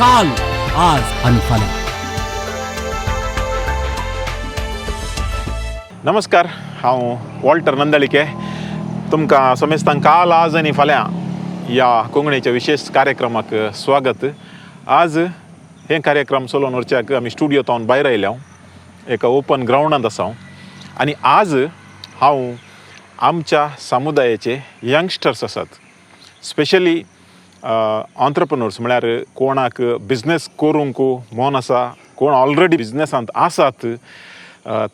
काल, आज आनी फाल्यां. नमस्कार, हांव वॉल्टर नंदळिके. तुमकां समेस्तांक काल, आज आनी फाल्यां ह्या कोंकणीच्या विशेश कार्यक्रमाक स्वागत. आज हे कार्यक्रम चलोवन व्हरच्याक आमी स्टुडियो तावन भायर आयल्या, एका ओपन ग्रावंडांत आसा हांव. आनी आज हांव आमच्या समुदायाचे यंगस्टर्स आसात, स्पेशली ऑन्ट्रप्रनोर्स, म्हळ्यार कोणाक बिजनेस करूंक मन आसा, कोण ऑलरेडी बिजनेसांत आसात,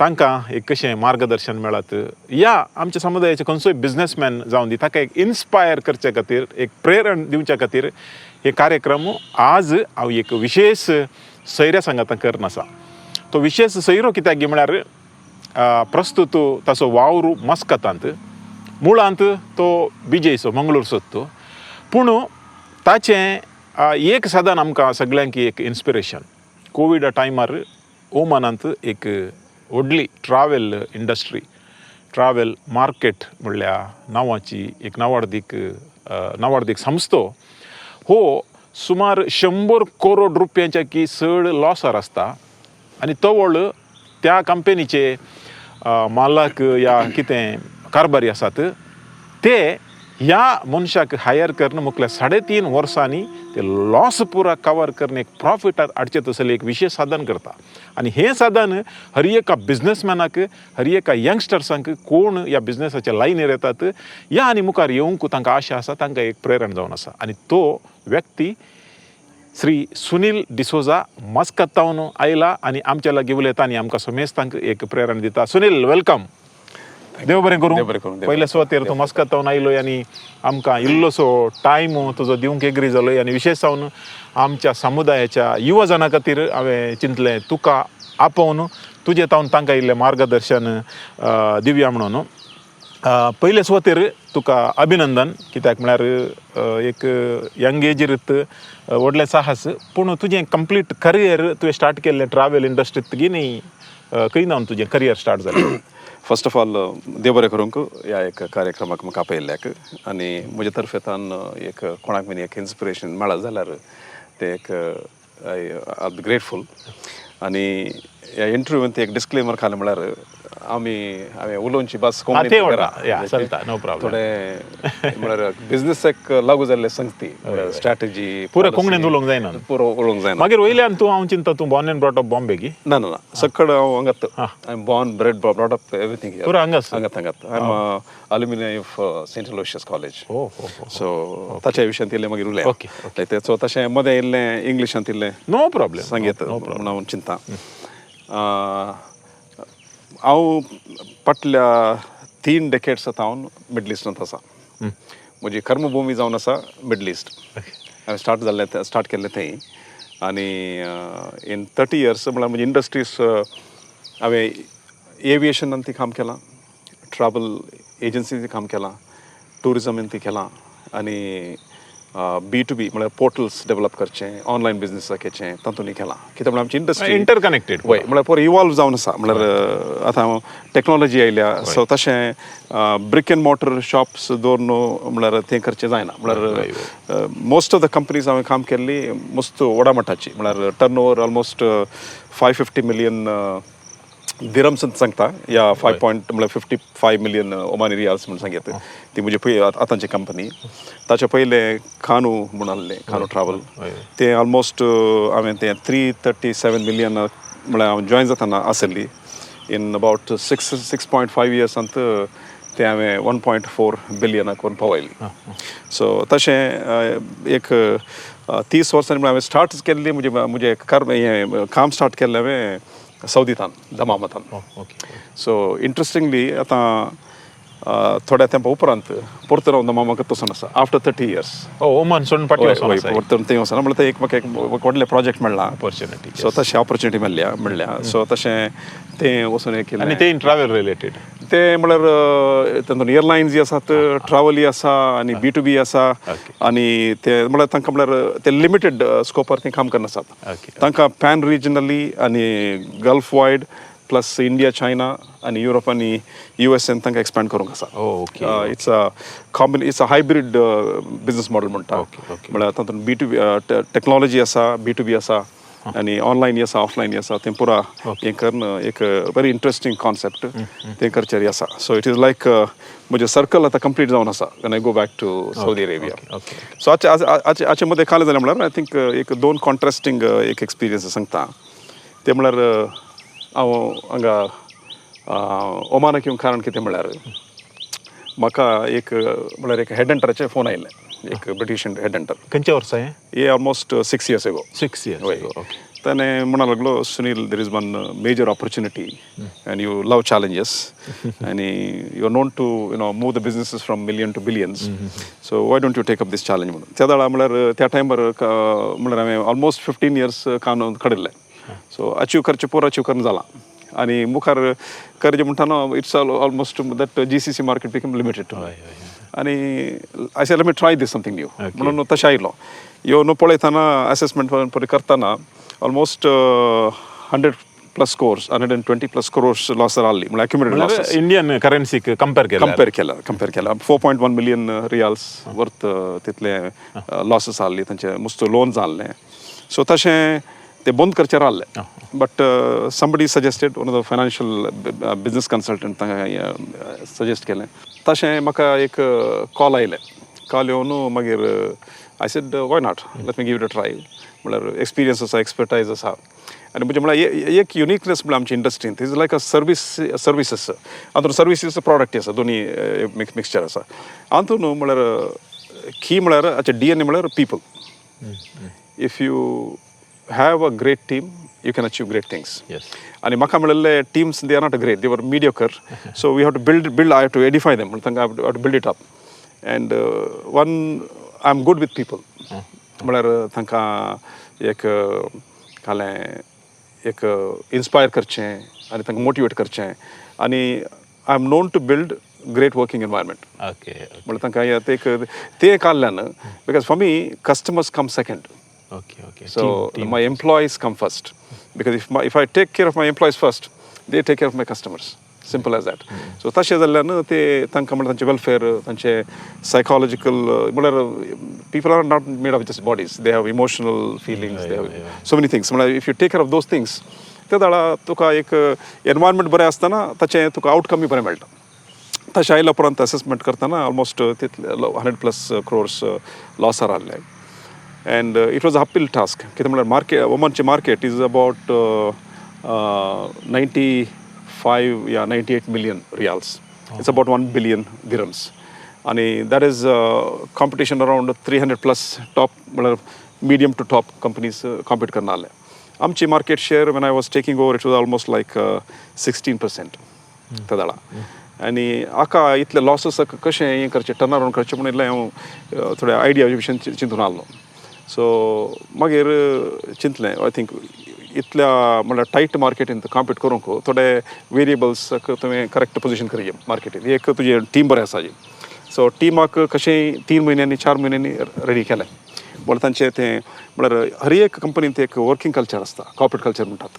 तांकां एक कशें मार्गदर्शन मेळत या आमच्या समुदायाचे खंयचोय बिजनेसमॅन जावन दी, ताका एक इन्स्पायर करचे खातीर, एक प्रेरण दिवच्या खातीर हे कार्यक्रम आज हांव एक विशेश सैऱ्या सांगाता करून आसा. तो विशेश सैरो कित्याक म्हळ्यार प्रस्तुत ताचो वावर मस्कतांत, मुळांत तो बिजयचो, मंगळूरचो तो, पूण ताचें एक साधन आमकां सगळ्यांक एक इन्स्पिरेशन. कोविडा टायमार ओमानांत एक व्हडली ट्रावेल इंडस्ट्री, ट्रावेल मार्केट म्हणल्या नांवाची एक नांवाडदीक संस्थो हो सुमार 100 करोड रुपयांच्या की चड लॉसार आसता आनी तवळ त्या कंपनीचे मालक या कितें कारभारी आसात ते ह्या मनशाक हायर करून मुखल्या 3.5 वर्सांनी ते लॉस पुरा कवर करून एक प्रॉफिट हाडचें तसलें एक विशेश साधन करता. आनी हें साधन हर एका बिजनसमॅनाक, हर एका यंगस्टर्सांक, कोण ह्या बिजनसाच्या लायनीर येतात या आनी मुखार येवंक तांकां आशा आसा, तांकां एक प्रेरण जावन आसा. आनी तो व्यक्ती श्री सुनील डिसोजा मस्कत आयला आनी आमच्या लागीं उलयता आनी आमकां समेस्तांक एक प्रेरण दिता. सुनील, welcome. देव बरें करूं. देव बरें करूं, देव पयले सुवातेर तूं मस्कत आयलो आनी आमकां इल्लोसो टायम तुजो दिवंक एग्री जालो आनी विशेश जावन आमच्या समुदायाच्या युवा जना खातीर हांवें चिंतलें तुका आपोवन तुजें तावन तांकां इल्लें मार्गदर्शन दिवया म्हणून. पयले सुवातेर तुका अभिनंदन, कित्याक म्हळ्यार एक यंग एजीर व्हडलें साहस, पूण तुजें कंप्लीट करियर तुवें स्टार्ट केल्लें ट्रॅवल इंडस्ट्रीत गी न्ही? खंय जावन तुजें करियर स्टार्ट जालें? फर्स्ट ऑफ ऑल, देव बरें करूंक ह्या एक कार्यक्रमाक म्हाका आपयल्ल्याक आनी म्हजे तर्फेतान एक कोणाक बीन एक इन्स्पिरेशन मेळत जाल्यार ते एक I R be grateful. आनी ह्या इंटरव्यून एक डिस्क्लेमर घालें म्हळ्यार आमी हांवें उलोवची भास कोंकणीत ते व्हडला. करा. या, चलता, no problem. थोडे म्हळ्यार बिझनेसाक लागू जाल्ले संगती, स्ट्रॅटजी. पुरो कोंकणींत उलोवंक जायना. पुरो उलोवंक जायना. मागीर वयल्यान तूं, हांव चिंता, तूं born and brought up Bombay की? ना ना ना, सगळं हांव हांगात. I am born, bred, brought up, everything. पुरो हांगाच? हांगात हांगात. I am alumni of Saint Aloysius College. हो हो हो सो ताच्या विशयांत इल्लें मागीर उलया. ते सो तशें मदें इल्लें इंग्लिशांत इल्लें नो प्रॉब्लेम. सांगयत म्हणून हांव चिंता. हांव फाटल्या 3 डेकेड्स हांव मिडल इस्टांत आसा. म्हजी कर्मभुमी जावन आसा मिडल इस्ट. हांवें स्टार्ट जाल्लें, स्टार्ट केल्लें थंय आनी इन 30 इयर्स म्हळ्यार म्हजी इंडस्ट्रीज, हांवें एविएशनान ती काम केलां, ट्रॅवल एजन्सीन काम केलां, टुरिजमीन ती केलां आनी बी टू बी म्हळ्यार पोर्टल्स डेवलप करचें, ऑनलायन बिजनस दाखयचें, तातूंत केलां. कित्याक म्हळ्यार आमची इंडस्ट्री इंटरकनेक्टेड. वय, म्हळ्यार पुरो इवॉल्व जावन आसा. म्हळ्यार आतां टॅक्नॉलॉजी आयल्या, सो तशें ब्रिक एंड मोटर शॉप्स दवरून म्हळ्यार तें करचें जायना. म्हळ्यार मोस्ट ऑफ the companies हांवें काम केल्ली मस्त व्हडा मठाची, म्हळ्यार turn over almost 550 million dirhams सांगता या फायव पॉयंट म्हळ्यार 55 मिलियन ओमानी रियाल्स म्हूण सांगता. ती म्हजी पय आतांची कंपनी. ताच्या पयलें खानू म्हूण आहलें, खानू ट्रॅवल. तें ऑलमोस्ट हांवें तें 337 मिलियन म्हळ्यार हांव जॉयन जातना आसली. In about 6.5 इयर्सांत तें हांवें 1.4 बिलियनाक करून पावयली. सो तशें एक 30 वर्सांनी म्हळ्यार हांवें स्टार्ट केल्ली म्हजे म्हजें कर्म, हें काम स्टार्ट केल्लें हांवें सौदीतान, दमामतान. सो इंट्रस्टिंगली आतां थोड्या तेंपा उपरांत परतून हांव दमामाक वचून आसा आफ्टर 30 इयर्स. ओ, ओमन सोडून फाटीं वचोन आसा. परतून थंय वचना म्हळ्यार ते एक म्हाका एक व्हडलें प्रोजेक्ट मेळ्ळां. ऑपॉर्च्युनिटी. सो तशें ऑपॉर्च्युनिटी मेळ्ळ्या मेळ्ळ्या, सो तशें तें वचून एक आनी केलें. ते ट्रॅवल रिलेटेड? ते म्हळ्यार तातूंत एअरलायन्स आसात, ट्रॅवलय आसा आनी बी टू बी आसा. आनी ते म्हळ्यार तांकां म्हळ्यार ते लिमिटेड स्कोपार ते काम करनासात. तांकां पॅन रिजनली आनी gulf wide plus India, China आनी युरोप आनी युएसएन तांकां एक्सपांड करूंक आसा. It's a hybrid business model म्हणटा. म्हळ्यार तातूंत बी टू बी टॅक्नॉलॉजी आसा, बी टू बी आसा आनी ऑनलायन आसा, ऑफलायन आसा. तें पुरा हें करून एक व्हेरी इंट्रस्टींग कॉन्सेप्ट तें करचें आसा. सो it is like म्हजें सर्कल आतां कंप्लीट जावन आसा when I go back to Saudi Arabia. So हाचे मदें कालें जालें म्हळ्यार, I think एक दोन कॉन्ट्रास्टींग एक एक्सपिरियन्स सांगता. ते म्हळ्यार हांव हांगा ओमानाक येवंक कारण कितें म्हळ्यार, म्हाका एक म्हळ्यार एक हेड हंटराचें फोन आयिल्लें, एक ब्रिटीश हेड हंटर. खंयच्या वर्सा हें? हे ऑलमोस्ट 6 इयर्स एगो. 6 इयर्स. वय. ताणें म्हणा लागलो, "Sunil, there is one major opportunity and you love challenges आनी you are known to move the businesses from million to billions, so why don't you take up this challenge?" म्हणून. त्या वेळार म्हळ्यार त्या टायमार म्हळ्यार हांवें ऑलमोस्ट 15 इयर्स काम काडिल्लें. सो अचीव करचें पुरो अचीव करून जालां आनी मुखार करचें म्हणटा, it's almost that GCC market become limited to हय हय आनी I say, "Let me try this, something new." म्हणून तशें आयलो. येवन पळयतना, असेसमेंट पळय करतना, almost 100 plus crores, 120 plus crores loss आहली, म्हणल्यार अक्युमुलेटेड म्हणल्यार लॉसेस. इंडियन करन्सीक कंपेर केल्यार? कंपेर केला, 4.1 million riyals worth तितले लॉसेस आहली तांचे, मस्त लोन जाल्लें. सो तशें ते बंद करचें रावले, but somebody suggested, one of the financial business consultant तांकां सजेस्ट केलें. तशें म्हाका एक कॉल आयलें. कॉल येवन मागीर I said, "Why not? Let me give it a try." म्हळ्यार एक्सपिरियन्स आसा, एक्सपर्टायज आसा आनी म्हणजे म्हळ्यार एक युनिकनेस म्हळ्यार आमच्या इंडस्ट्रींत is like a service, services हातून सर्विसीस प्रॉडक्ट आसा, दोनी मिक्सचर आसा. हातून म्हळ्यार की म्हळ्यार हाचे डीएनए म्हळ्यार people. If you have a great team, you can achieve great things. आनी म्हाका म्हणलेले teams, they are not great, they were mediocre, so we have to build, I have to edify them. तांकां have to build it up and one, I am good with people. म्हळ्यार तांकां एक कालें एक inspire करचें आनी तांकां motivate करचें आनी I am known to build great working environment. म्हळ्यार तांकां हे ते एक ते काडल्यान, because for me customers come second. Okay okay So my employees come first because if I take care of my employees first, they take care of my customers. Simple as that. So तशें जाल्ल्यान ते तांकां म्हणल्यार तांचे welfare, तांचे psychological, म्हणल्यार people are not made of just bodies, they have emotional feelings, they have so many things. म्हणल्यार if you take care of those things, ते वेळा तुका एक एनवायरमेंट बरें आसतना ताचें तुका आउटकमूय बरें मेळटा. तशें आयल्या उपरांत असेसमेंट करतना ऑलमोस्ट तितले हंड्रेड प्लस क्रोर्स लॉसार आहले and it was uphill task. कितें म्हणल्यार मार्केट, ओमनचे market is about 95 या 98 million riyals, it's about 1 billion dirhams आनी that is competition around 300 plus top, म्हणल्यार medium to top companies compete करना आहले. आमची market share when I was taking over, it was almost like 16% त्या वेळा. आनी आका इतले लॉसीस कशें हें करचें, टर्न अरावंड करचें म्हूण इल्लें हांव थोडे आयडिया विशयान चिंतून आहलो. सो मागीर चिंतलें, I think इतल्या म्हणल्यार टायट मार्केटीन कॉम्पीट करूंक थोडे वेरिएबल्स तुवें करेक्ट पोजिशन करचें मार्केटीन. एक तुजें टीम बरें आसा. सो टिमाक कशेंय 3 म्हयन्यांनी, 4 म्हयन्यांनी रेडी केलें. म्हणल्यार तांचें तें म्हणल्यार हर एक कंपनींत एक वर्कींग कल्चर आसता, कॉर्पोरेट कल्चर म्हणटात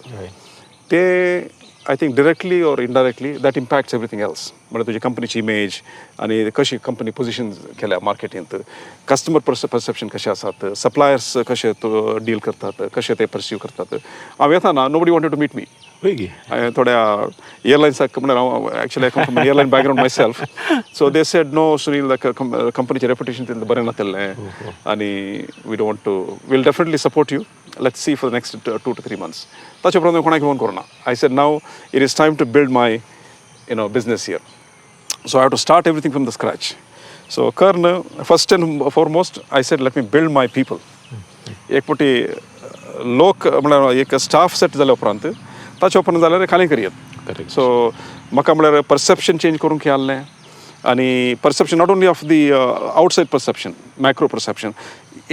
ते. I think directly or indirectly that impacts everything else. म्हणल्यार तुजी कंपनीची इमेज आनी कशी कंपनी पोजिशन केल्या मार्केटींत, कस्टमर परसेप्शन कशें आसात, सप्लायर्स कशे डील करतात, कशे ते परसीव करतात. हांव येताना nobody wanted to meet me. हय की? हांवें थोड्या एअरलायन्साक, म्हणल्यार हांव actually I come from airline background myself, so they said, "No, Sunil, कंपनीचें रेपुटेशन तितलें बरें नाशिल्लें आनी we don't to will definitely support you. Let's see for next 2 to 3 months." ताचे उपरांत हांवें कोणाक फोन करुना. I said, "Now it is time to build my business here, so I have to start everything from the scratch." So Karn, first and foremost, I said, "Let me build my people." एक पटी लोक म्हणल्यार एक staff set जाल्या उपरांत, ताचे उपरांत जाल्यार खाली करयत. सो म्हाका म्हणल्यार परसेप्शन चेंज करूंक आहलें आनी perception not only of the outside perception, macro perception,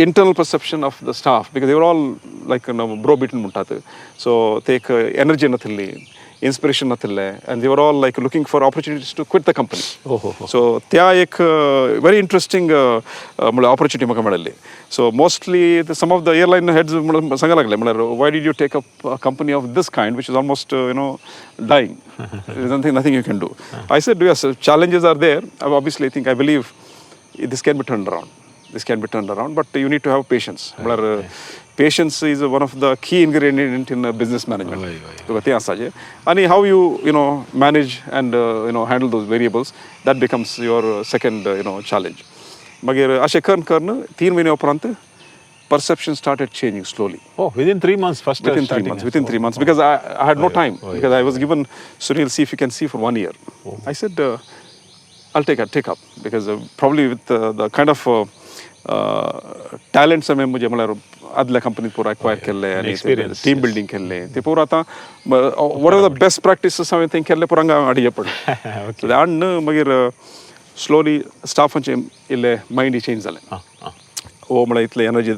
internal perception of the staff, because they all like bro beaten म्हणटात. सो ते एक एनर्जी नाशिल्ली. इन्स्पिरेशन नातिल्लें and they were all like looking for opportunities to quit the company. So त्या एक very interesting म्हळ्यार opportunity म्हाका मेळिल्ली. So mostly some of the airline heads म्हणून सांगा लागले, म्हळ्यार why did you take up a company of this kind which is almost dying, nothing you can do. I said, yes, challenges are there. Obviously, I think, I believe this can be turned around. This can be turned around, but you need to have patience. म्हळ्यार patience is one of the key ingredient in business management. वय, वय. तुका तें आसा जें आनी how you you know manage and handle those variables, that becomes your second challenge. मागीर अशें करून करून 3 म्हयने उपरांत perception started changing slowly. Oh, within 3 months first? Within 3 months, within 3 months, because I had no time, because I was given, "Sunil, see if you can see for one year." I said, "I'll take up," because probably with the kind of talents हांवें म्हजे म्हळ्यार आदल्या कंपनीत पुरो acquire केल्ले आनी experience, team building केल्ले, ते पुरो आतां whatever the best practices हांवें थंय केल्ले पुरो हांगा हाडचे पडले. सो हाडून मागीर स्लोली स्टाफांचे इल्ले मायंड चेंज जालें. हो म्हळ्यार इतले एनर्जी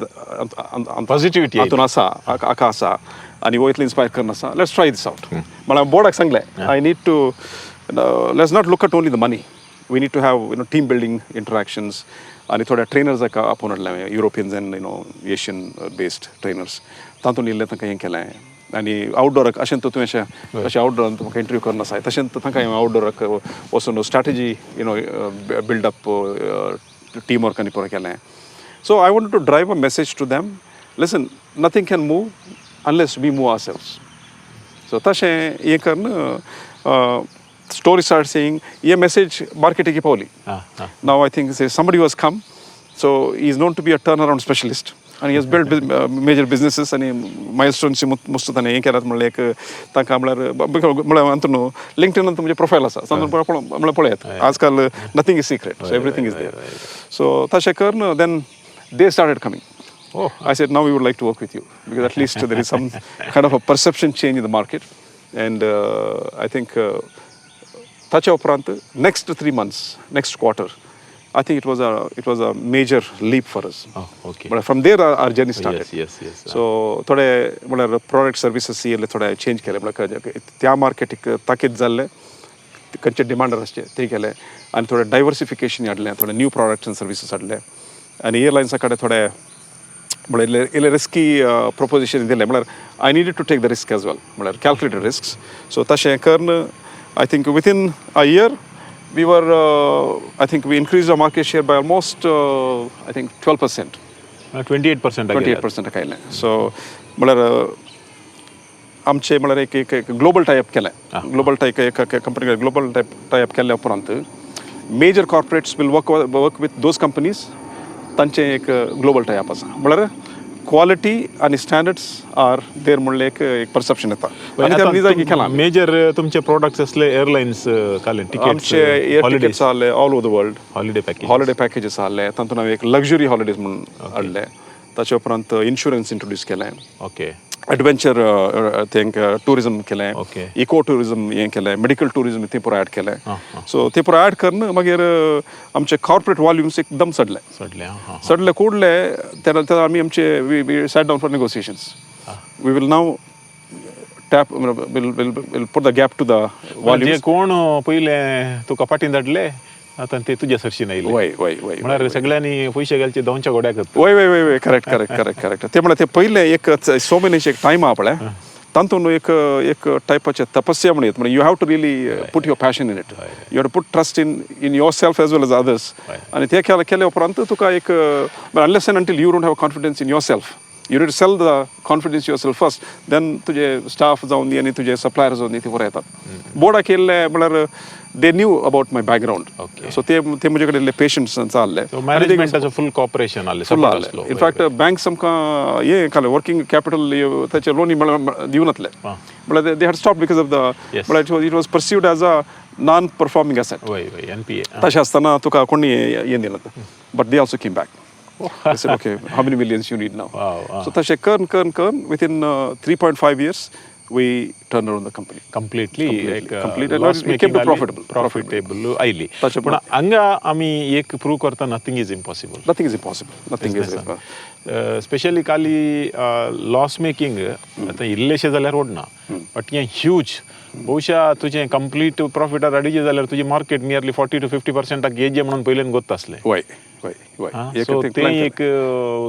Positivity. हातून आसा, हाका आसा आनी हो इतलें इन्स्पायर करून आसा, let's try this out. म्हळ्यार बोर्डाक सांगलें, I need to let's not look at only the money, we need to have team building interactions. आनी थोड्या ट्रेनर्साक आपोवन हाडले हांवें, Europeans and Asian based trainers. तातूंत इल्लें तांकां हें केलें आनी आउटडोराक अशें तर तुवें अशें अशें आउटडोरान म्हाका इंटरव्यू करून आसा, तशें तांकां हांवें आउटडोराक वचून strategy build up, team work आनी पुरो केलें. So I want to drive a message to them, listen, nothing can move unless we move ourselves. So तशें हें करून स्टोरी स्टार्ट सेईंग, हे मेसेज मार्केटीक पावली. Now I think say somebody who has come, so he is known to be a turnaround specialist and he has built major businesses आनी milestones मस्त ताणें हें केलात म्हणल्यार एक तांकां म्हळ्यार म्हळ्यार अंतू न्हू लिंक्डइन म्हजें प्रोफायल आसा, तातूंत म्हळ्यार पळयात, आजकाल nothing is secret, so everything is there. So तशें करून then they started coming. I said, "Now we would like to work with you because at least there is some kind of a perception change in the market." And I think ताच्या उपरांत next 3 months, next quarter, I think it was a major leap for us. म्हळ्यार from there our journey started. So थोडे म्हळ्यार product services येयले, थोडे change केले, म्हळ्यार त्या मार्केटीक ताकीद जाल्ले खंयचे डिमांडर आसचे ते केले आनी थोडे डायवर्सिफिकेशन हाडलें, थोडे न्यू प्रॉडक्ट्स आनी सर्विसीस हाडले आनी एअरलायन्सा कडेन थोडे म्हळ्यार इल्ले इल्ले रिस्की प्रोपोजिशन दिलें. म्हळ्यार I needed to take the risk as well, म्हळ्यार कॅल्कुलेटेड रिस्क. सो तशें करून I think within a year we were, I think we increased our market share by almost, I think, 12%. 28%. 28% आयलें. सो म्हळ्यार आमचे म्हळ्यार एक एक ग्लोबल टायप केलें, ग्लोबल टायप एक कंपनी ग्लोबल टायप टायप केल्ल्या उपरांत major corporates will work with those companies. तांचें एक ग्लोबल टायप आसा, म्हळ्यार क्वालिटी आनी स्टँडर्ड्स are there म्हणलें एक एक परसेप्शन येता आनी ते आमी जागी केलां. मेजर तुमचे प्रोडक्ट्स असले एअरलायन्स काले आमचे टिकेट्स? एअर टिकेट्स आहले all over the world. Holiday package. Holiday packages आहले, तातूंत हांवें एक लक्झरी हॉलिडेज म्हणून हाडले. ताचे उपरांत इन्शुरन्स इंट्रोड्यूस केलें. एडवेंचर तेंक टुरिजम केलें. इको टुरिजम हें केलें, मेडिकल टुरिजम तें पुरो ऍड केलें. सो तें पुरो ऍड करून मागीर आमचे कॉर्पोरेट वॉल्युम्स एकदम चडले. चडले, हां हां. चडले कुडले तेन्ना तेन्ना आमी आमचे we sat down for negotiations. We will now tap, will put the gap to the जे वॉल्युम्स. कोण पयले तुका फाटीं धाडले, आतां ते तुज्या सरशीन आयले. वय वय वय म्हळ्यार सगळ्यांनी पयशे घालचे दोनच्या घोड्याक. वय वय वय वय, करेक्ट करेक्ट करेक्ट करेक्ट. ते म्हळ्यार ते पयलें एक 6 म्हयन्याचे एक टायम आहा पळय, तातूंत एक एक टायपाचे तपस्या म्हणून येता. You have to really put your passion in it, you have to put trust in yourself as well as others. आनी ते केले केले उपरांत तुका एक, unless and until you don't have confidence in yourself, you need sell the confidence yourself first, then तुजे staff जावन दी आनी तुजे सप्लायर जावन दी, ते बरे येतात. बोर्डाक येयल्ले म्हळ्यार they knew about my background. So ते ते म्हजे कडेन पेशन्स आसले. सो मॅनेजमेंटाचो फुल कॉपरेशन आसलें. फुल आसलें. इनफॅक्ट बँक्स आमकां हें काडलें, वर्किंग कॅपिटल ताचे लोनी दिवनातले. म्हळ्यार they had stop because of the म्हळ्यार it was perceived as a non performing asset. वय वय, एनपीए. तशें आसतना तुका कोणी हें दिना, but they also came back. "Okay, how many millions you need now?" So तशें करून करून करून within 3.5 years we turn around the company. Completely. Completely, complete. And it came to profitable. Profitable आयली. ताचे पूण हांगा आमी एक प्रूव करता, nothing is impossible. Nothing is impossible, nothing is specially Kali loss making आतां इल्लेशें जाल्यार ओडना, बट हें ह्यूज बहुशा तुजें कंप्लीट प्रॉफिटार हाडीचे जाल्यार तुजी मार्केट नियरली 40 टू 50 पर्सेंटाक येजे म्हणून पयल्यान गोत्त आसलें. वय वय वय सो ते एक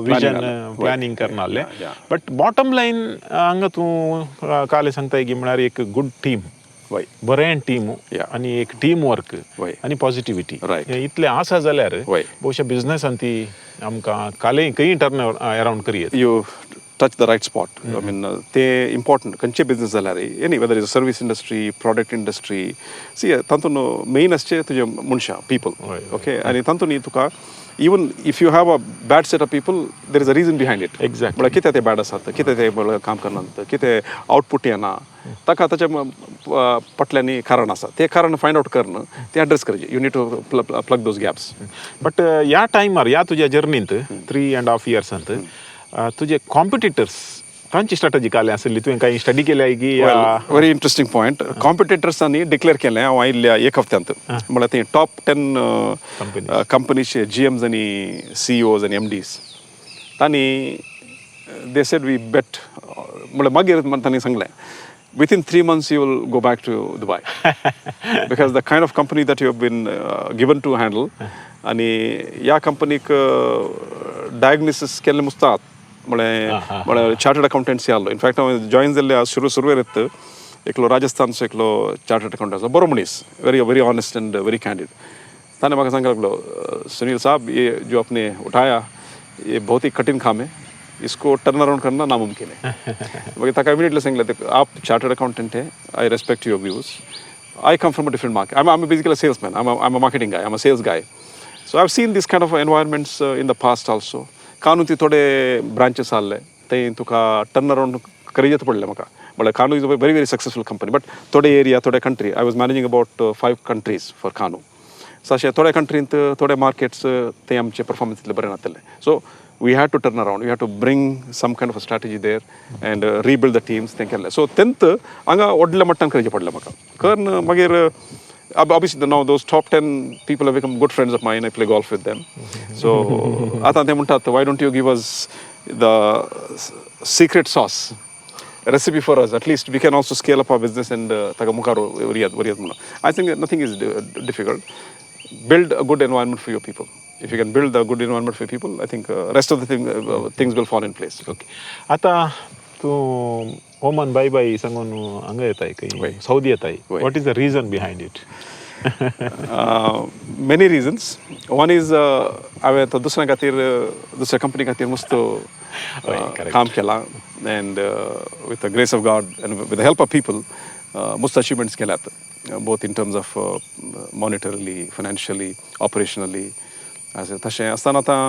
विजन प्लॅनिंग करना आहलें. बट बॉटम लायन हांगा तूं काले सांगताय की म्हळ्यार एक गुड टीम, बरें टीम आनी एक टीम वर्क आनी पॉझिटिव्हिटी इतलें आसा जाल्यार बहुशा बिझनसान ती आमकां कालेय खंय टर्न अरावंड करयेत. You touch the right spot. I mean, ते इम्पॉर्टंट खंयचे बिझनेस जाल्यार, any, whether is service industry, product industry, see, तातूंत मेन आसचे तुजे मनशां, पिपल. ओके, आनी तातूंत तुका even if you have a bad set of people, there is a reason behind it. म्हळ्यार कितें ते बॅड आसात, कितें ते म्हळ्यार काम करनात, कितें आउटपूट येना, ताका ताच्या फाटल्यानी कारण आसा. ते कारण फायंड आउट करून ते एड्रेस करचे. You need to plug those gaps. But ह्या टायमार, ह्या तुज्या जर्नींत, 3.5 इयर्सांत तुजे कॉम्पिटिटर्स तांची स्ट्रॅटजी कालें आसली? तुवें काही स्टडी केल्या की या? Very interesting point. कॉम्पिटिटर्सांनी डिक्लेअर केलें हांव आयिल्ल्या एक हफ्त्यांत, म्हळ्यार ते टॉप 10 Companies. कंपनीचे जीएम्स आनी सीईओज आनी एमडीज, तांणी they said we बेट, म्हळ्यार मागीर तांणी सांगलें, within 3 months you will go back to Dubai because the kind of company that you have been given to handle, आनी ह्या कंपनीक डायग्नोसिस केल्लें मुस्तात म्हळें म्हळ्यार चार्टर्ड अकाउंटन्सी आहलो. इनफॅक्ट हांव जॉयन जाल्ले सुरू सुरवेर एकलो राजस्थानचो एकलो चार्टर्ड अकाउंटंट आसा, बरो मनीस, very very honest and very candid. ताणें म्हाका सांगपाक लागलो, "सुनील साहब, ये जो आपने उठाया ये बहुत ही कठिन काम है. इसको टर्न अराउंड करना नामुमकिन है." मागीर ताका इमिडिएटली सांगलें, "ते आप चार्टर्ड अकाउंटंट है, I respect your views. I come from a different market. I'm basically a salesman. I'm a marketing guy. I'm a sales guy. So I've seen this kind of environments in the past also. कानू ती थोडे branches आहले, ते तुका turn around करीत पडले म्हाका. म्हळ्यार Kanu is a very very successful company, but थोडे एरिया, थोडे country, I was managing about five countries for Kanu. So अशें थोड्या कंट्रींत, थोडे मार्केट्स, ते आमचे परफॉर्मन्स इतले बरें नासले. So we had to turn around, we had to bring some kind of a strategy there and rebuild the teams. तें केलें. सो तेंत हांगा व्हडल्या मट्टान करचें पडलें म्हाका. करून मागीर obviously now those top 10 people have become good friends of mine. I play golf with them. So आतां ते म्हणटात, "Why don't you give us the secret sauce recipe for us? At least we can also scale up our business and ताका मुखार व्हरयात व्हरयात" म्हणून. I think nothing is difficult. Build a good environment for your people. If you can build a good environment for people, I think rest of the things will fall in place. Okay, आतां तूं ओमन बाय बाय सांगून हांगा येताय खंय, सौदी येताय. वय. What is the reason behind it? Many reasons. One is हांवें तो दुसऱ्या खातीर, दुसऱ्या कंपनी खातीर मस्त काम केलां and with the grace of God and with the help of people मस्त अचिवमेंट्स केल्यात, both in terms of monetarily, financially, operationally. अशें तशें आसतना आतां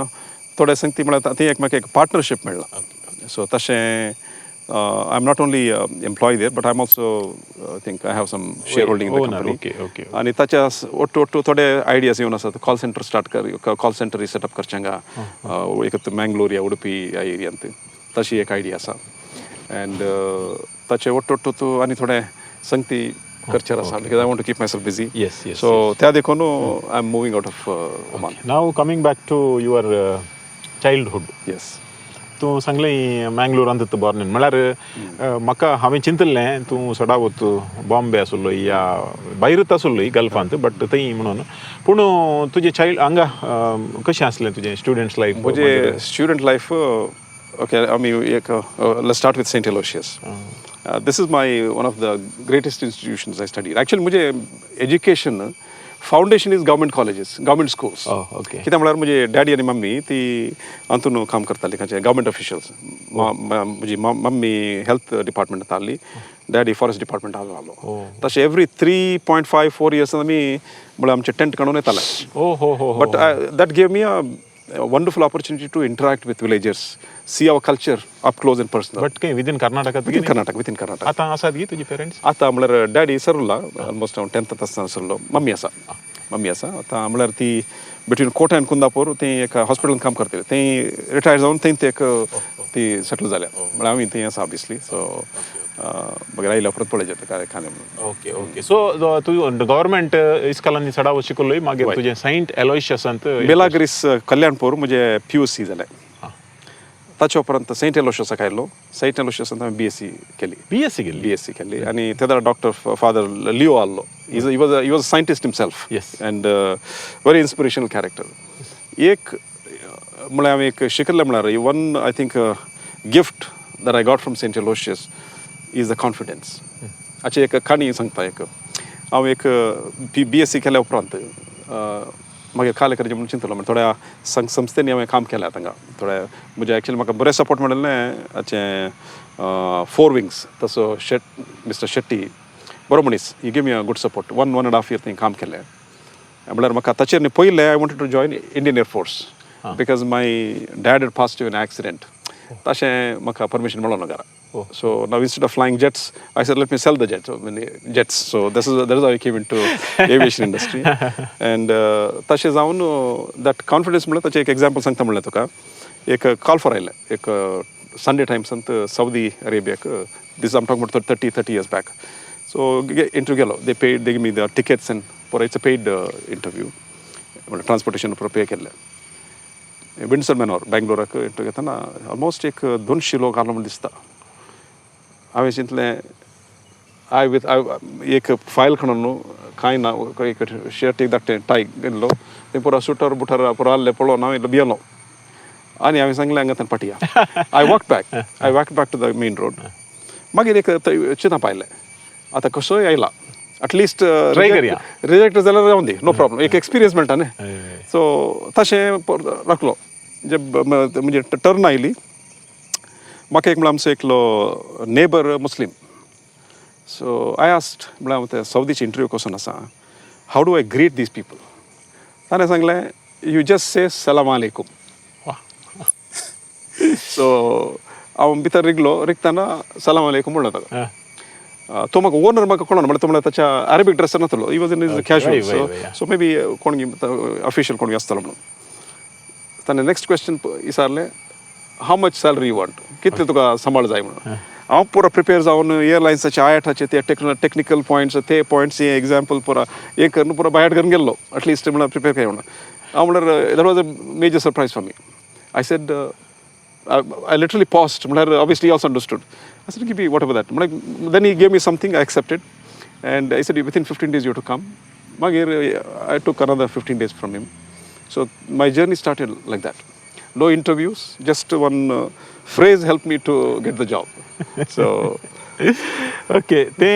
थोडे संगती म्हळ्यार ती एक म्हाका एक पार्टनरशीप मेळ्ळा. सो तशें I am not only employee there, but I am also, think I have some share holding in the Owner, company. आनी ताच्या ಒಟ್ಟು ಒಟ್ಟು थोडे आयडियाज येवन आसात. कॉल सेंटर स्टार्ट कर, कॉल सेंटर सेटअप करचें हांगा एक मँगलोर या उडुपी ह्या एरियांत, तशी एक आयडिया आसा. अँड ताचे ಒಟ್ಟು ಒಟ್ಟು तूं आनी थोडे संगती करचेर आसा because I want to keep myself busy. So त्या देखून I am moving out of Oman. Now coming back to your childhood. Yes. तूं सांगलें मँगलोरांत बॉर्न, म्हळ्यार म्हाका हांवें चिंतलें तूं सडावत बॉम्बे आसलो या भायरूच आसलो गल्फांत, बट थंय म्हणून. पूण तुजें चायल्ड हांगा कशें आसलें, तुजें स्टुडंट्स लायफ? म्हजे स्टुडंट लायफ, ओके, आमी एक, let's start with Saint Aloysius. This is my one of the greatest institutions I study. Actually म्हजे education foundation is government colleges, government schools. कित्याक म्हळ्यार म्हजे डॅडी आनी मम्मी ती अंतून काम करताली खंयचे गव्हर्मेंट ऑफिशियल्स. म्हजी मम्मी हेल्थ डिपार्टमेंटांत आहली, डॅडी फॉरेस्ट डिपार्टमेंटात आहलो. तशें every 3.5-4 years आमी म्हळ्यार आमचे टेंट काडून येताले. ओ हो हो. But that gave me a wonderful opportunity to interact with villagers, see our culture up close and personal. But खंय, within Karnataka? Within Karnataka, within Karnataka. आतां आसात गी तुजे पेरंट्स? आतां म्हळ्यार डॅडी सरला, ऑलमोस्ट हांव टेंथांत आसतना सरलो. मम्मी आसा, मम्मी आसा. आतां म्हळ्यार ती बिटवीन कोटा आनी कुंदापूर ती एक हॉस्पिटलांत काम करताली. थंय रिटायर जावन थंय ते एक ती सेटल जाल्या. म्हळ्यार आमी थंय आसा ऑब्वियसली. सो मागीर आयल्या उपरांत पळयचें काय खालें म्हणून. ओके ओके सो तूं गव्हर्मेंट इस्कॉलांनी चडावत शिकलोय, मागीर तुजें सेंट एलोयशियसांत? मिलाग्रीस कल्याणपूर म्हजे पीयूसी जालें. ताचे उपरांत सेंट एलोशियसाक आयलो. सेंट एलोशियसांत हांवें बीएससी केली. बीएससी केली. बीएससी केली आनी ते डॉक्टर फादर लिओ आहलो. He was scientist himself and very inspirational character. एक म्हळ्यार हांवें एक शिकल्लें म्हळ्यार, one, I think, gift that I got from Saint Aloysius is the confidence. हाची एक काणी सांगता. एक हांव एक बीएससी केल्या उपरांत मागीर काले करचें म्हणून चिंतलो. म्हणजे थोड्या संस्थेंनी हांवें काम केलें थांगा थोड्या. म्हजे एक्चुअली म्हाका बरें सपोर्ट मेळिल्लें हाचें, फोर विंग्स, तसो शेट, मिस्टर शेट्टी बरो मनीस. He gave me a good support. 1.5 year थंय काम केलें. म्हळ्यार म्हाका ताचेर न्ही पयलें I wanted to join Indian Air Force because my dad had passed in accident. तशें म्हाका परमिशन मेळोना घरा. So now, instead of flying jets, I said, "Let me sell the jets." So, many jets. So this is that is how I came into aviation industry. And तशें जावन that confidence म्हणल्यार ताचें एक example सांगता. म्हणलें तुका, एक call for आयलें एक संडे टायम्सांत सौदी अरेबियाक. This I'm talk about 30 years back. So interview गेलो. They paid, they me the tickets and पुरो. It's a paid interview. म्हणल्यार ट्रान्सपोर्टेशन पुरो पे केल्लें. विंडसर मेनोर, बेंगलोराक इंटरव्यू घेतना ऑलमोस्ट एक 200 लोक आसलो म्हूण दिसता. हांवें चिंतलें, I with I एक फायल खणून न्हू, कांय ना, एक शर्ट, एक धाकटें टाय घेतलो, तें पुरो सुटर बुटर पुरो आहले पळोवन हांव इल्लो भियेलो आनी हांवें सांगलें, हांगा पाटया. I walk back, I walk back to the main road. मागीर एक चिंतप आयलें, आतां कसोय आयला, एटलिस्ट Try करया. रिजेक्ट जाल्यार जावं दी, नो प्रॉब्लम, एक एक्सपिरियन्स मेळटा न्ही. सो तशें राखलो. जे म्हणजे टर्न आयली म्हाका एक, म्हणल्यार आमचो एकलो neighbour Muslim. So I asked, म्हळ्यार हांव ते सौदीचे इंटरव्यू वचून आसा, how do I greet these people? ताणें सांगलें, "You just say सलाम आलेकुम." सो हांव भितर रिगलो. रिगतना सलाम आलेकुम म्हणलो ताका. तो म्हाका ओनर म्हाका कळना, म्हणल्यार तो, म्हणल्यार ताच्या अरेबीक ड्रेस नासलो. He was in his casual. So may be कोण ऑफिशियल कोण आसतलो म्हणून. ताणें नेक्स्ट क्वेश्चन विचारलें, "How much salary you want? कितले तुका सांबाळ जाय?" म्हणून. हांव पुरो प्रिपेर जावन एअरलायन्साचे, आयआटाचे ते टेक्निकल पॉयंट्स, ते पॉयंट्स, हे एग्जाम्पल पुरा हे करून, पुरो बायहार्ट करून गेल्लो, एटलिस्ट म्हणल्यार प्रिपेर काय म्हणून. हांव म्हणल्यार, that was a major surprise for me. I said, I literally paused. म्हणल्यार obviously he also understood. I said, "Give me whatever that." म्हणल्यार then he gave me something, I accepted. And I said, "Within 15 days you have to come." मागीर I took another 15 days from him. So my journey started like that. No interviews, just one phrase helped me to get the job. So okay, ते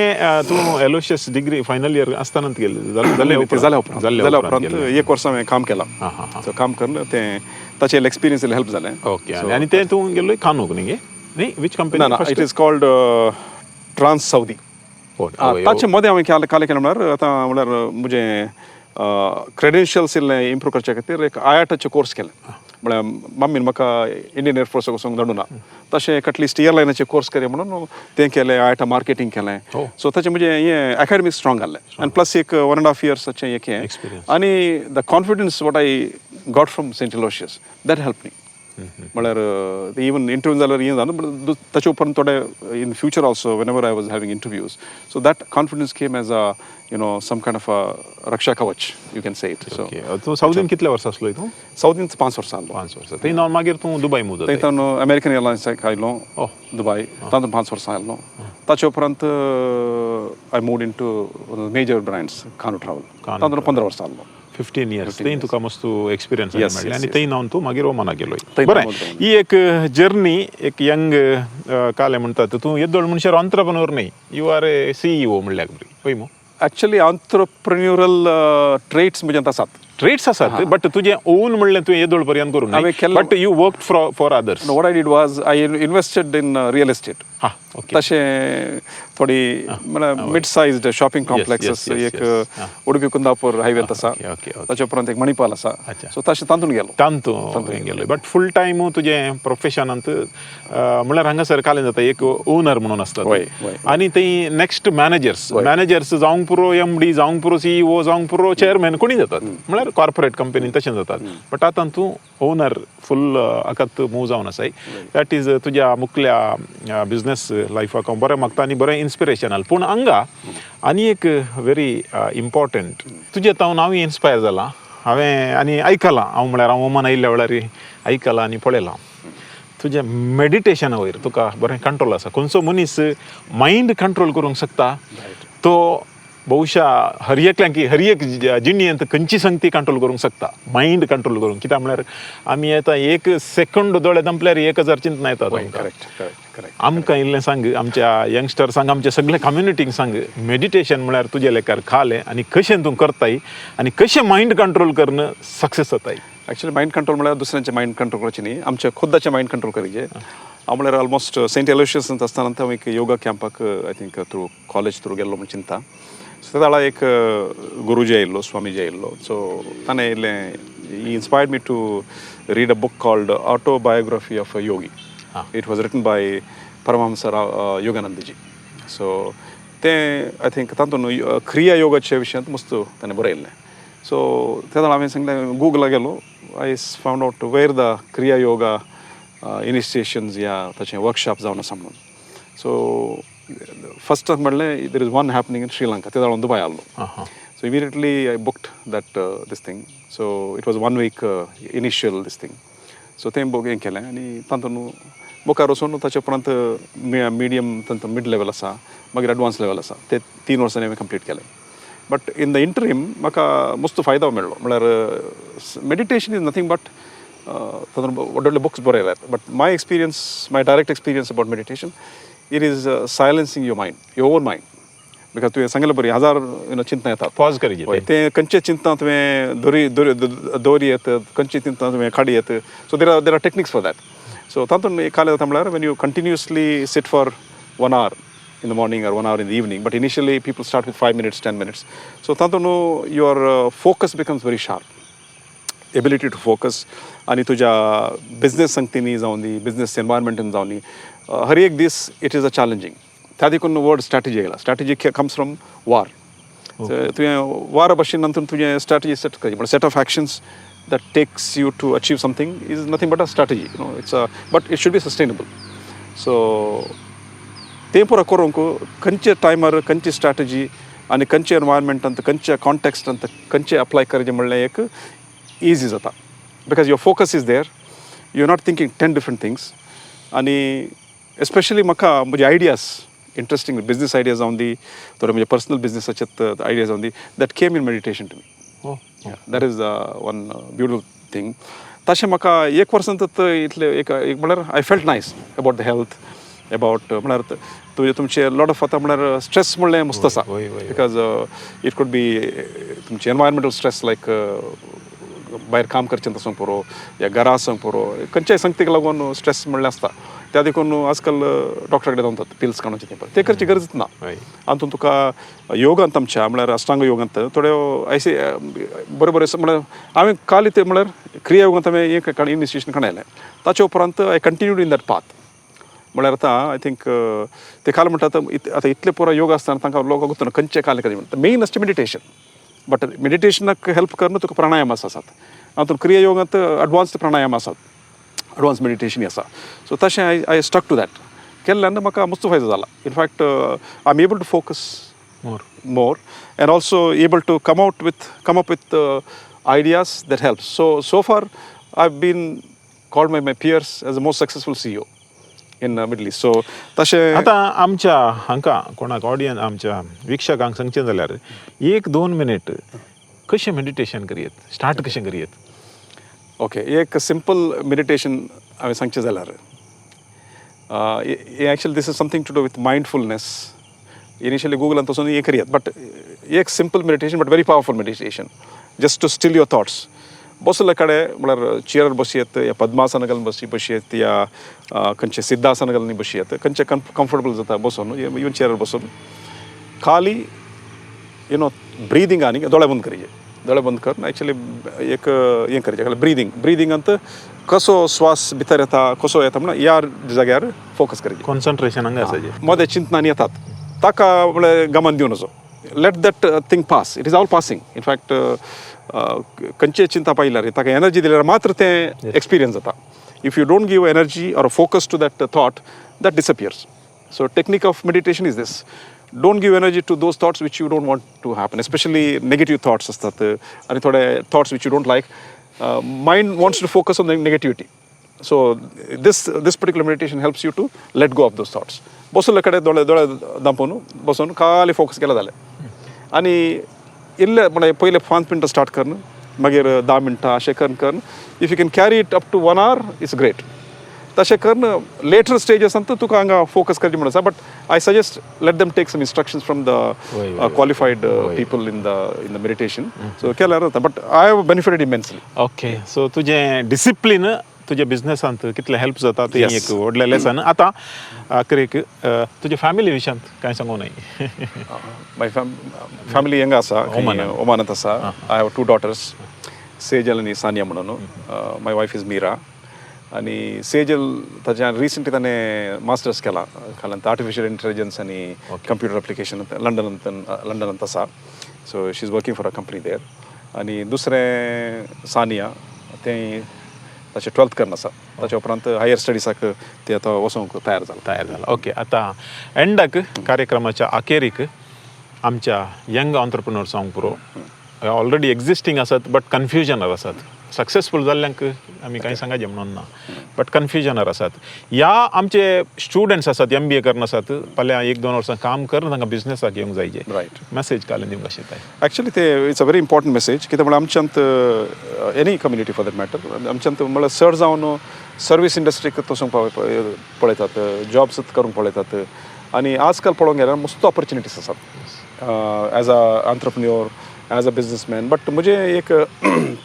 तूं Aloysius degree final year आसतना गेले जाले? ते जाल्या उपरांत. जाल्या जाल्या उपरांत उपरांत एक वर्स हांवें काम केलां. हां, हां, हां. सो काम करून तें ताचें एक्सपिरियन्स हेल्प जालें. ओके, आनी ते तूं गेल्लो कानूक न्ही गे? न्ही, which company? ना, it is called Trans Saudi. ताचे मदें हांवें काल कालें केलें म्हणल्यार, आतां म्हणल्यार म्हजें क्रेडेन्शियल्स इल्लें इम्प्रूव करच्या खातीर एक आयआटाचें कोर्स केलें. म्हळ्यार मम्मीन म्हाका इंडियन एअरफोर्साक वचूंक धाडूना, तशें एक एटलिस्ट एअरलायनाचें कोर्स करया म्हणून तें केलें. आयआटा मार्केटींग केलें. सो ताचें म्हजें हें एकाडमिक स्ट्रॉंग जालें आनी प्लस एक 1.5 इयर्साचें एक हें Experience. आनी the confidence what I got from Saint Aloysius, that help me. म्हळ्यार इवन इंटरव्यू जाल्यार हें जालें, बट ताचे उपरांत थोडे in future also, whenever I was having interviews, so that confidence came as a some kind of a Raksha Kavach, you can say it. So okay, तूं सावदीन कितले वर्सां आसलो तूं? सावदीन 5 वर्सां आसलो. 5 वर्सां. थंय नावन मागीर तूं दुबय मूव थंय जाता? तावन अमेरिकन एअरलायन्साक आयलो. दुबय, तातूंत 5 वर्सां आयलो. ताचे उपरांत I moved into major brands, Kanoo Travel. Kanu. तातूंत 15 वर्सां आसलो. 15 इयर्स. थंय तुका मस्त एक्सपिरियन्स मेळ्ळें आनी थंय नावन तूं मागीर ओमानाक गेलो. थंय बरें. नावन ही एक जर्नी, एक यंग काले म्हणटात, तूं येदोळ मनशार ऑन्त्रप्रनोर न्ही, you are a CEO म्हणल्यार बरी पळय मू. ॲक्च्युली ऑन्त्रप्रिन्युरल ट्रेट्स म्हज्यांत आसात. ट्रेट्स आसात, बट तुजें ओन म्हणलें तुवें येदोळ पर्यंत करूं. हांवें केल्लें. But you work for others. What I did was I invested in real estate. हा ओके तशें थोडी म्हळ्यार मिड सायज्ड शॉपिंग कॉम्प्लेक्सेस, एक उडुपी कुंदापूर हायवेत आसा. Okay, okay, okay. ताचे उपरांत एक मणिपाल आसा. सो तशें तातूंत गेलो. तांतू गेलो, बट फूल टायम तुजें प्रोफेशनांत म्हणल्यार हांगासर कालें जाता, एक ओनर म्हणून आसता. वय, वय. आनी थंय नेक्स्ट मॅनेजर्स, मॅनेजर्स जावंक पुरो, एमडी जावंक पुरो, सीईओ जावंक पुरो, चेअरमॅन कोणी जातात, म्हळ्यार कॉर्पोरेट कंपनीन तशें जातात. बट आतां तूं ओनर फूल आकात मूव जावन आसाय. That is तुज्या मुखल्या बिजनेस लायफाक हांव बरें मागता आनी बरें इन्स्पिरेशनल. पूण हांगा आनी एक व्हेरी इम्पॉर्टंट, तुजें तावन हांव इन्स्पायर जालां. हांवें आनी आयकलां, हांव म्हळ्यार हांव ओमान आयिल्ल्या वेळार आयकलां आनी पळयलां. तुजें मेडिटेशना वयर तुका बरें कंट्रोल आसा. खंयचो मनीस मायंड कंट्रोल करूंक शकता तो बहुशा हर एकल्यांक हर एक जिणेंत खंयची संगती कंट्रोल करूंक शकता, मायंड कंट्रोल करूंक. कित्याक म्हळ्यार आमी आतां एक सेकंड दोळे दंपल्यार 1000 चिंतना येतात आमकां. करेक्ट करेक्ट करेक्ट आमकां इल्लें सांग, आमच्या यंगस्टर्सांक, आमच्या सगल्या कम्युनिटींक सांग, मेडिटेशन म्हळ्यार तुज्या लेखार खालें आनी कशें तूं करताय आनी कशें मायंड कंट्रोल करून सक्सेस जाताय? ॲक्च्युली मायंड कंट्रोल म्हळ्यार दुसऱ्यांचे मायंड कंट्रोल करचे न्ही, आमच्या खुद्दाचें मायंड कंट्रोल करचे. हांव म्हळ्यार ऑलमोस्ट सेंट एलोशियस आसतना हांव एक yoga कॅम्पाक, I think through college through गेल्लो म्हण चिंता. सो त्या वेळार एक गुरुजी आयिल्लो, स्वामीजी आयिल्लो. सो ताणें इल्लें, he inspired me to read a book called Autobiography of a Yogi. It was written by Paramahamsa Yoganandaji. So तें I think तातूंत क्रिया योगाच्या विशयांत मस्त ताणें बरयल्लें. सो तेन्ना हांवें सांगलें, गुगला गेलो, I found out where the Kriya Yoga initiations या ताचें वर्कशॉप जावन आसा म्हणून. सो फस्ट म्हणलें, there is one happening in Sri Lanka. ते हांव दुबाय आसलो. So immediately I booked that this thing. So it was one week initial this thing. So तें बुक हें केलें आनी तातूंत मुखार वचून ताचे उपरांत मिडियम, तांचो मिड लेवल आसा, मागीर एडवान्स लेवल आसा. ते 3 वर्सांनी हांवें कंप्लीट केलें. बट इन the interim म्हाका मस्त फायदो मेळ्ळो. म्हळ्यार मेडिटेशन is nothing but, तातूंत व्हडले व्हडले बुक्स बरयल्यात, but my experience, my direct experience about meditation, it is silencing your mind, your own mind, because तुवें सांगिल्लें बरी हजार you know चिंतना येतात. पॉज करीजे. हय, तें खंयचे चिंतना तुवें दोरी दोरी दोरी येत, खंयची चिंतना तुवें काडी येत. So there are techniques for that. So तातूंत एक काल जाता म्हळ्यार, when you continuously sit for one hour in the morning or one hour in the evening, but initially people start with 5 minutes, 10 minutes. So तातूंत your focus becomes very sharp, ability to focus, आनी तुज्या business संगतींनी जावं दी, business एनवायरमेंटान जावं दी, हर एक दीस it is a challenging. त्या देखून word strategy आयला. Strategy comes from war. तुवें वार भशेन नंतर तुजें स्ट्रॅटेजी सेट करची, but set of actions that takes you to achieve something is nothing but a strategy. It's a but it should be sustainable. So तें पुरो करूंक खंयच्या टायमार खंयची स्ट्रॅटेजी आनी खंयच्या एनवायरमेंटांत, खंयच्या कॉन्टेक्स्टांत खंयचे अप्लाय करचें म्हणलें एक इजी जाता, because your focus is there, you are not thinking 10 different things. आनी एस्पेशली म्हाका म्हजे आयडियाज, इंट्रस्टींग बिजनेस आयडियाज जावन दी, थोडे म्हजे पर्सनल बिजनेसाचे आयडियाज जावन दी, that came in meditation to me. That is the one beautiful thing. तशें म्हाका एक वर्सान तर इतलें एक एक म्हळ्यार I felt nice about the health, about म्हळ्यार तुजें तुमचें लॉट ऑफ आतां म्हळ्यार स्ट्रेस म्हणलें मस्त आसा, वय, वय, वय. Because it could be तुमचें एनवायरमेंटल स्ट्रेस, लायक भायर काम करचें आसूंक पुरो या घरा आसूंक पुरो, खंयच्याय संगतीक लागून स्ट्रेस म्हणलें आसता. त्या देखून आजकाल डॉक्टरा कडेन वतात पिल्स काडून, तें तें करची गरज ना. हातूंत तुका योगांत आमच्या, म्हळ्यार अष्टांग योगांत थोड्यो अशे बरे बरे, म्हळ्यार हांवें काल ते म्हळ्यार क्रिया योगांत हांवें एक इनिशिएशन काडलें. ताचे उपरांत I continued in that path. म्हळ्यार आतां I think ते काल म्हणटा, आतां इतले पुरो योग आसतना तांकां लोक गुंतून खंयचे काल करी म्हणटा, मेन आसता मेडिटेशन, बट मेडिटेशनाक हेल्प करून तुका प्राणायाम आसात. हातूंत क्रिया योगांत एडवान्स्ड प्राणायाम आसात, एडवान्स मेडिटेशन आसा. सो तशें I stuck to that केल्ल्यान म्हाका मस्त फायदो जाला. In fact, I am able to focus more more and also able to come up with ideas that helps. So far I've been called by my peers as the most successful CEO in Middle East. So तशें. आतां आमच्या हांकां कोणाक audience, आमच्या वीक्षकांक सांगचें जाल्यार एक दोन मिनीट कशें मेडिटेशन करयेत, स्टार्ट कशें करयेत? ओके, एक सिंपल मेडिटेशन हांवें सांगचें जाल्यार, actually this is something to do with mindfulness. Initially गुगलान वचून हें करयात, बट एक simple meditation but very powerful meditation, just to still your thoughts. बसले कडेन म्हळ्यार चेअर बसयत या पद्मासन घालून बसी बसयत या खंयचे सिद्धासन घालून बसयत, खंयचे कंफर्टेबल जाता बसून, इवन चेअर बसून खाली you know breathing आनी दोळे बंद करचे. दोळे बंद करून एक्चुअली एक हें करचें, खाली ब्रिदींग. ब्रिदींगांत कसो श्वास भितर येता, कसो येता म्हणून ह्या जाग्यार फोकस करचें. कॉन्सन्ट्रेशन हांगा आसाचें. मदें चिंतनान येतात ताका म्हळ्यार गमन दिवन वचो. Let that thing pass. It is all passing. In fact, खंयचे चिंता पायल्यार ताका एनर्जी दिल्यार मात्र तें एक्सपिरियन्स जाता. If you don't give energy or focus to that thought, that disappears. So technique of meditation is this: don't give energy to those thoughts which you don't want to happen, especially negative thoughts असतात आणि थोडे thoughts which you don't like. Mind wants to focus on the negativity. So this this particular meditation helps you to let go of those thoughts. बसले कडेन दोळे दोळे दांपून बसून खाली focus केला जालें आनी इल्ले म्हळ्यार पयले 5 मिनटां स्टार्ट करून मागीर 10 मिनटां अशें करून करून if you can carry it up to one hour, it's great. तशें करून लेटर स्टेजसांत तुका हांगा फोकस करचें म्हणून आसा, but I suggest let them take some instructions from the वय, वय. Qualified people in the meditation. So केल्यार जाता, but I have benefited immensely. Okay, so तुजें डिसिप्लीन तुज्या बिझनेसांत कितलें हेल्प जाता तें एक व्हडलें लेसन. आतां आखरीक तुज्या फॅमिली विशयांत कांय सांगू न्हय? माय फॅमिली हांगा आसा. ओमानात. ओमानात आसा. I have two daughters, Sejal आनी सानिया म्हणून. My wife is Meera. आनी सेजल ताच्या रिसंटली ताणें मास्टर्स केला खालांत आर्टिफिशियल इंटेलिजन्स आनी कंप्युटर एप्लिकेशन, लंडनांत लंडनांत आसा. So she is working for a company there. आनी दुसरें सानिया, तें ताचें ट्वेल्थ करून आसा. ताच्या उपरांत हायर स्टडीसाक तें आतां वचोंक तयार जालां. तयार जाला. ओके, आतां एंडाक, कार्यक्रमाच्या अखेरीक आमच्या यंग ऑन्टरप्रिनर सांगूंक पुरो, ऑलरेडी एक्झिस्टींग आसात बट कन्फ्युजनार आसात. सक्सेसफूल जाल्ल्यांक आमी कांय सांगाचें म्हणून ना, बट कन्फ्युजनार आसात या आमचे स्टुडंट्स आसात, एमबीए करून आसात, फाल्यां एक दोन वर्सां काम करून तांकां बिझनेसाक येवंक जाय. मॅसेज काल दिवंक शिताय. ॲक्च्युली ते it's a very important message. कित्याक म्हळ्यार आमच्यांत, any community for that matter, आमच्यांत म्हळ्यार चड जावन सर्वीस इंडस्ट्रीक वचूंक पळयतात, जॉब्स करूंक पळयतात. आनी आजकाल पळोवंक गेल्यार मस्त ऑपॉर्च्युनिटीज आसात as a entrepreneur, as a businessman. But म्हजें एक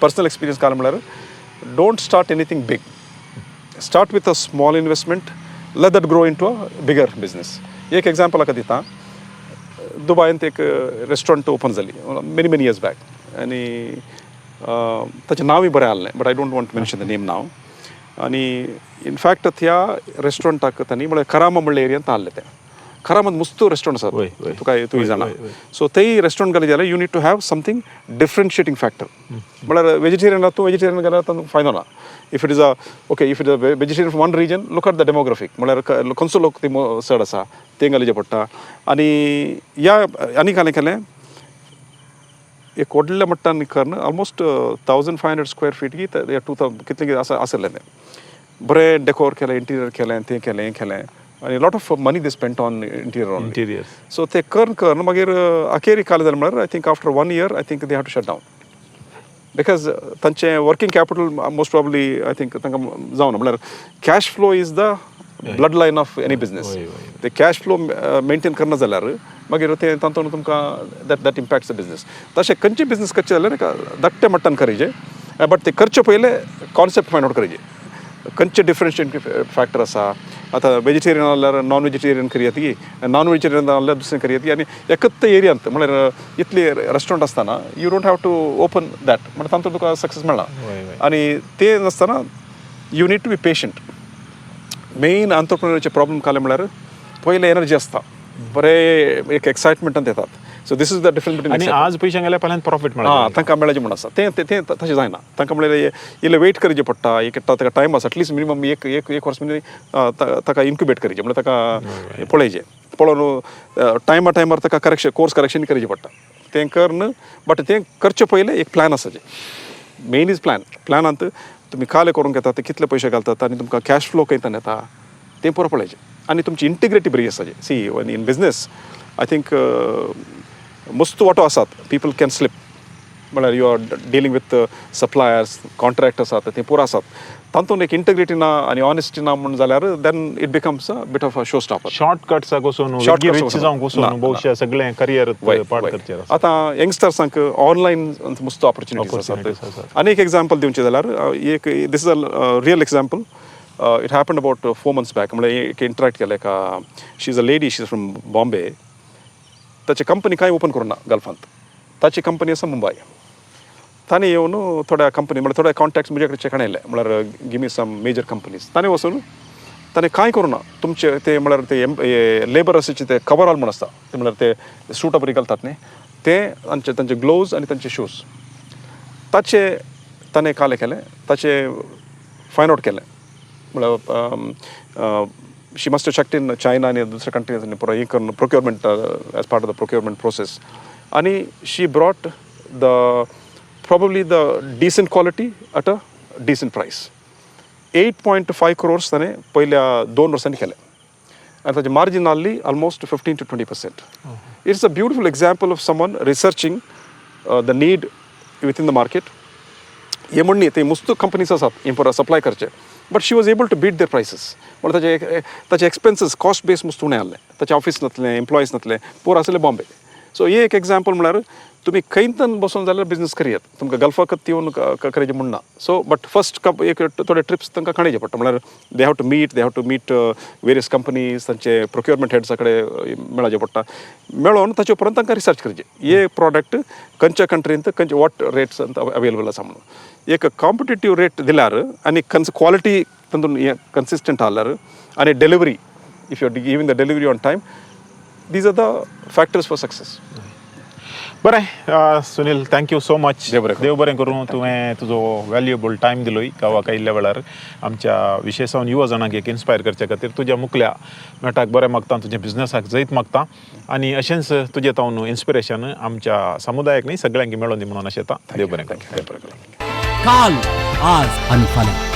पर्सनल एक्सपिरियन्स काल म्हळ्यार don't start anything big. Start with a small investment, let that grow into a bigger business. एक एक्झाम्पल हाका दिता. दुबायंत एक रेस्टॉरंट ओपन जाली मेनी मेनी इयर्स बॅक आनी ताचें नांवूय बरें आहलें, but I don't want mention the name नांव. आनी इनफॅक्ट त्या रेस्टॉरंटाक तांणी म्हळ्यार करामा म्हणल्या एरियांत आहलें तें. करामात मस्त रेस्टॉरंट वय, आसात, वय. तुका तुवें जाणा. वय, वय. सो तेय रेस्टॉरंट घाली जाल्यार you need to have something differentiating factor. म्हळ्यार वेजिटेरियन, तूं वेजिटेरियन घाल्यार तातूंत फायदो ना. If it is a okay, if it a vegetarian from one region, look at the demographic, म्हळ्यार खंयचो लोक ती चड आसा तें घालीचें पडटा. आनी ह्या आनी कालें केलें एक व्हडल्या मट्टान करून almost 1500 square feet की टू थावजंड कितलें कितें आसा आसलें तें. बरें डेकोर केलें, इंटिरियर केलें, तें केलें, हें केलें आनी lot of money they spent on interior on interior. So ते करून करून मागीर अखेरी काल जालें म्हळ्यार I think after one year, I think they have to shut down because तांचें working capital most probably I think तांकां जावना. म्हळ्यार cash flow is the blood line of any business. वय, वय. ते कॅश फ्लो मेंटेन करना जाल्यार मागीर ते तातूंत तुमकां that impacts the business. तशें खंयचे बिजनस करचें जाल्यार एका धाकटे मट्टान करीजे, बट ते करचे पयले कॉन्सेप्ट फायंड आवट करीजे, खंयचे डिफरन्शिएटिंग फॅक्टर आसा. आतां वेजिटेरियन जाल्यार नॉन वेजिटेरियन करया ती, नॉन वेजिटेरियन जाल्यार दुसरें करया ती. आनी एकच एरियांत म्हळ्यार इतली रेस्टॉरंट आसतना you don't have to open that, म्हळ्यार तातूंत तुका सक्सेस मेळना. वय, वय. आनी ते नासतना you need to be patient. Main आंतरप्रिनरचे problem काले म्हळ्यार पयले एनर्जी आसता, बरे एक एक्सायटमेंटान येतात. So this is the difference between आनी आज पयशे गेल्यार फाल्यां प्रॉफीट मेळटा. हां, तांकां मेळाचें म्हूण आसा तें तें तें तशें जायना. तांकां म्हणल्यार इल्लें वेट करचें पडटा. एक ताका टायम आसा, एटलिस्ट मिनिमम एक एक एक वर्स ताका इन्क्युबेट करचें, म्हणल्यार ताका पळयचें, पळोवन टायमा टायमार ताका करेक्शन, कोर्स करेक्शन करचें पडटा. तें करून, बट तें करचें पयलें एक प्लॅन आसाचें. Main is plan. प्लॅनांत तुमी काले करूंक येता, ते कितले पयशे घालतात आनी तुमकां कॅश फ्लो खंयच्यान येता तें पुरो पळयचें आनी तुमची इंटिग्रिटी बरी आसाची. See, in business I think मस्त वांटो आसात, पीपल can slip. म्हळ्यार you are dealing with suppliers, contract आसात, ते पुरो आसात. तातूंत एक इंटिग्रिटी ना आनी ऑनेस्टी ना म्हूण जाल्यार then it becomes a bit of a show stopper. शॉर्टकट्साक वचून Shortcuts rich वचून. जावंक ना, वचून ना. भविश्य सगळें करियर पाड करचें आसा. आतां यंगस्टर्सांक ऑनलायन मस्त ऑपॉर्च्युनिटीज Opportunities आसात. आसात. आनी एक एक्झाम्पल दिवचें जाल्यार एक this is a real example. It happen about 4 months back. म्हणल्यार एक इंटरेक्ट केलें एका, she is a lady, she is from Bombay. ताची कंपनी कांय ओपन करूं ना गल्फांत, ताची कंपनी आसा मुंबय. ताणें येवन थोड्या कंपनी, म्हळ्यार थोडे कॉन्टॅक्ट्स म्हजे कडेन चेकण येयले, म्हळ्यार give me some major companies. ताणें वचून ताणें कांय करूं ना, तुमचे ते म्हळ्यार ते लेबर्साचे ते कवरऑल म्हूण आसता ते, म्हळ्यार ते सूट बरी घालतात न्ही ते, तांचे तांचे ग्लोव्ज आनी तांचे शूज, ताचे ताणें कालें केलें, ताचे फायंड आवट केलें. म्हळ्यार she must checked in China आनी दुसऱ्या कंट्रीज पुरो हें करून procurement, as part of the procurement process, आनी she brought the probably the decent quality at a decent price. 8.5 crores ताणें पयल्या 2 वर्सांनी केले आनी ताचे मार्जीन आहली almost 15 to 20%. It's a beautiful example of someone researching the need within the market. हे म्हण न्ही, ते मस्त कंपनीज आसात हे पुरा सप्लाय करचे, but she was able to beat their prices. म्हणल्यार ताचे एक्सपेन्सीस, कॉस्ट बेस मस्त उणें आहलें. ताचें ऑफिस नासलें, एम्प्लॉईज नासलें, पोर आसले बॉम्बे. सो हे एक एग्जाम्पल म्हळ्यार तुमी खंयतन बसून जाल्यार बिजनस करयात. तुमकां गल्फाकच येवन करचें म्हण ना. सो बट फर्स्ट कप एक थोडे ट्रिप्स तांकां काडचे पडटा. म्हळ्यार they have to meet various companies, तांचे प्रोक्युरमेंट हेड्सा कडेन मेळचें पडटा. मेळोन ताचे उपरांत तांकां रिसर्च करचें, हे प्रॉडक्ट खंयच्या कंट्रींत खंयचे what rates available आसा म्हणून. एक कॉम्पिटेटीव रेट दिल्यार आनी कन्स क्वालिटी तातूंत हें कन्सिस्टंट आहल्यार आनी delivery, if you are giving the delivery on time, these are the factors for success. बरें, Sunil, thank you so much. देव बरें करूं. देव बरें करूं. तुवें तुजो व्हॅल्युएबल टायम दिलोय गांवाक आयिल्ल्या वेळार आमच्या विशेषान युवा जाणांक एक इन्स्पायर करचे खातीर. तुज्या मुखल्या मेटाक बरें मागता, तुज्या बिझनसाक जैत मागता आनी अशेंच तुजें तावन इन्स्पिरेशन आमच्या समुदायाक न्ही, सगळ्यांक मेळोन दी म्हणून अशें येता. देव बरें करूं. देव बरें करूं. काल, आज आणि फाल्यां.